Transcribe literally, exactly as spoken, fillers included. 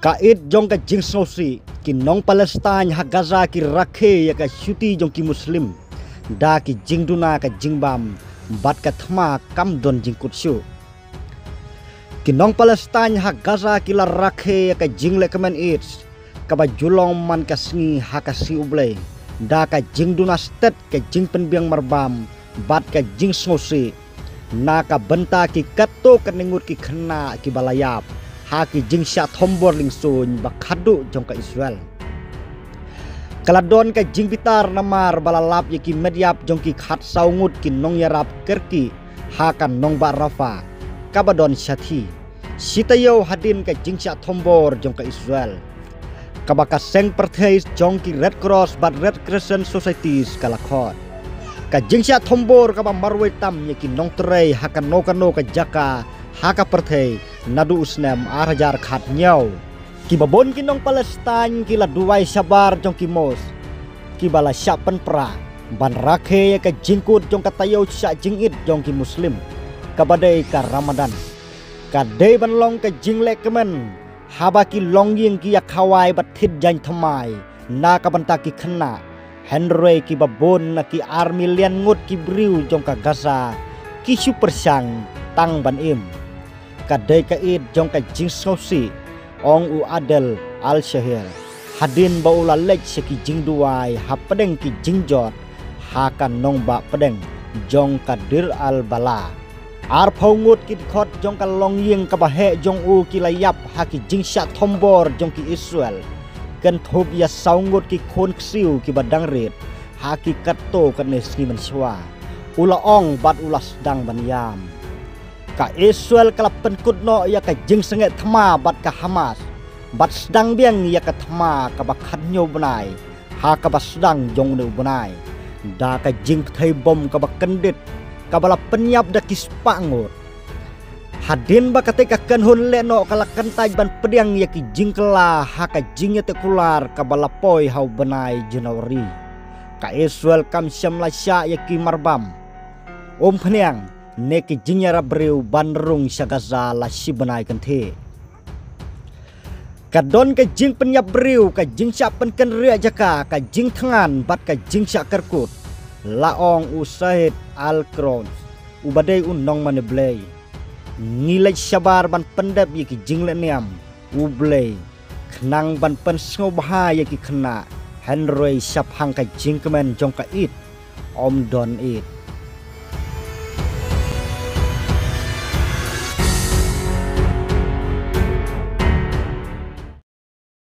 Ka ïit jong ka jingsngewsih, ki nong Palestine ha Gaza ki rakhe ïa ka shuti jong ki Muslim da ki jingduna ka jingbam bad ka thma kam don jingkut shuh. Ki nong Palestine ha Gaza ki la rakhe ïa ka jinglehkmen ïit kaba ju long man ka sngi ha ka sngi U Blei da ka jingduna stet, ka jingpynbiang marbam bad ka jingsngewsih na ka bynta ki katto katne ngut ki khynnah kiba la ïap ha ki jingshah thombor lyngsuiñ ba khadduh jong ka Israel. Ka la don ka jingbitar namar ba la lap ïa ki met ïap jong ki khatsaw ngut ki nongïarap kyrkieh ha ka nongbah Rafah kaba don shathie, shi taïew hadien ka jingshah thombor jong ka Israel, kaba ka seng pyrthei jong ki Red Cross bad Red Crescent Societies ka la khot. Ka jingshah thombor kaba marwei tam ïa ki nongtrei ha kano kano ka jaka ha ka pyrthei naduh u snem ar hajar khathynñiew. Kiba bun ki nong Palestine ki la duwai shabar jong ki mosque kiba la shah pynpra ban rakhe ïa ka jingkut jong ka taïew shah jingïit jong ki Muslim kaba dei ka Ramadan. Ka dei ban long ka jinglehkmen haba ki longïing ki ïa khawai bad thied jaiñ thymmai na ka bynta ki khynnah, hynrei kiba bun na ki ar million ngut ki briew jong ka Gaza ki shu pyrshang tang ban im. Ka dei ka ïit jong ka jingsngewsih, ong u Adel Al-Shahir hadien ba u la leit sha ki jingduwai hapdeng ki jingjot ha ka nongbah pdeng jong ka Deir al-Balah. Arphew ngut ki dkhot jong ka longïing kaba heh jong u ki la ïap ha ki jingshah thombor jong ki Israel, kynthup ïa saw ngut ki khun ksiew kiba dang rit ha ki katto katne sngi mynshuwa, u la ong bad u la sdang ban ïam. Ka Israel ka la pynkut noh ïa ka jingsangeh thma bad ka Hamas bad sdang biang ïa ka thma kaba khathynñiew bnai ha kaba sdang jong une u bnai da ka jingpyrthei bom kaba kyndit kaba la pynïap da ki spah ngut. Hadien ba katei ka kynhun lehnoh ka la kyntait ban pdiang ïa ki jingkylla ha ka jingïateh kular kaba la poi ha u bnai January, ka Israel kam shym la shah ïa ki marbam, umphniang ne ki jingïarap briew ban rung sha Gaza la shi bnai kynthih. Ka don ka jingpynïap briew, ka jingshah pynkynriah jaka, ka jingthngan bad ka jingshah kyrkut, la ong u Said Al-Krouns, uba dei u nongmane Blei. Ngi leit shabar ban pyndep ïa ki jinglehniam U Blei khnang ban pynsngewbha ïa ki khynnah, hynrei shaphang ka jingkmen jong ka ïit, ym don ïit.